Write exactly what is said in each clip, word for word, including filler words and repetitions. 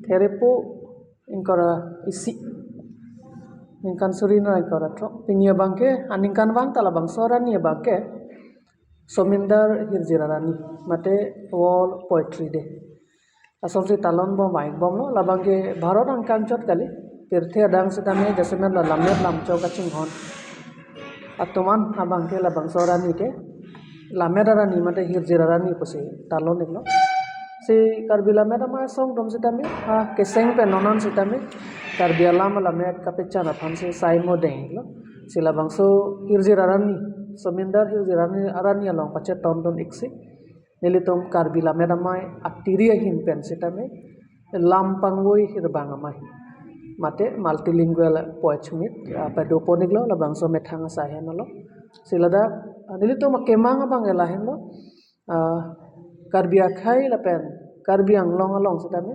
Therepo ingkoi ra isi, ningkan suri ra ingkoi ra throk. Pini abangke, aningkanvang ta labangso arni abangke Somindar Hirjir Arni, mate World Poetry Day. Asonsi talon bom, vaik bomlo, labangke Bharat angkang chot kali, pirthe adang sitame jasemet la lammet lamchok kachinghon atum an abangke labangso arni ke lammet arni mate hirjir arni pusi talon iklo. Si Karbi Lammet Amei asong atum sitame, ha keseng pen non an sitame Karbi alam alammet kapechan aphan si sai modeng iklo. Si labangso hirjir arni, Somindar Hirjir Arni, arni along pachetongdun iksi nelitum Karbi Lammet Amei atiri ahin pen sitame Lam Pangvoi Hirbang Amei, mate Multilingual Poets Meet, ah, padopon iklo, labangso methang asai henlo. Si ladak, ah, nelitum akemang abang lahenlo, ah, Karbi akhei lapen Karbi Anglong along sitame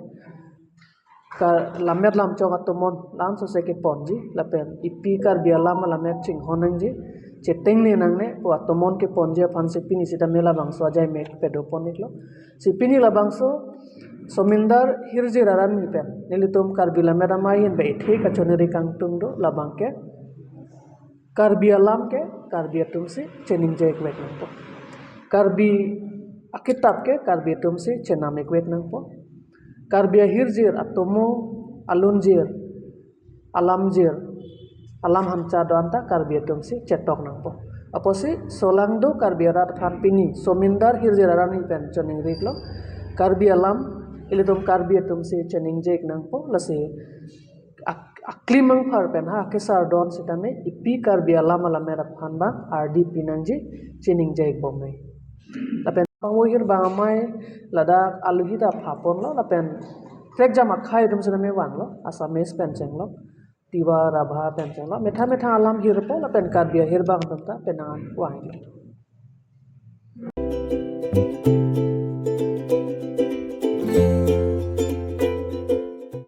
ka lammet lamchok atomon lam sose keponji, lapen ipi Karbi alam alammet chinghon nangji, chetengne nangne pu atomon keponji aphan si pini sitame labangso ajai mek padopon iklo. Si pini labangso Somindar Hirjir Arni pen nelitum Karbi Lammet Amei ahin pen ithek kachoniri kangtung do, labangke Karbi alam ke Karbi atum si cheningje ikvek nangpo. Karbi akitap ke Karbi atum si chenam ikvek nangpo. Karbi ahirjir, atomo, alunjir, alamjir, alam hancha do-an ta Karbi atum si chetok nangpo. Apotsi solangdo Karbi arat aphan pini Somindar Hirjir Arni pen choningri iklo. Karbi alam ilitum Karbi atum si cheningje ik nangpo, lasi ak-, aklim angphar pen ha kesar don sitame ipi Karbi alam alammet aphan abang ardi pinangji, cheningje ik bomnoi. Lapen Pangvoi Hirbang Amei ladak aluhi ta phaponlo, lapen trekjam akhei atum sitame vanglo, Assamese pen chenglok, Tiwa, Rabha pen chenglok, methang methang alam hirpo, lapen Karbi ahirbang atum ta penang vanglo.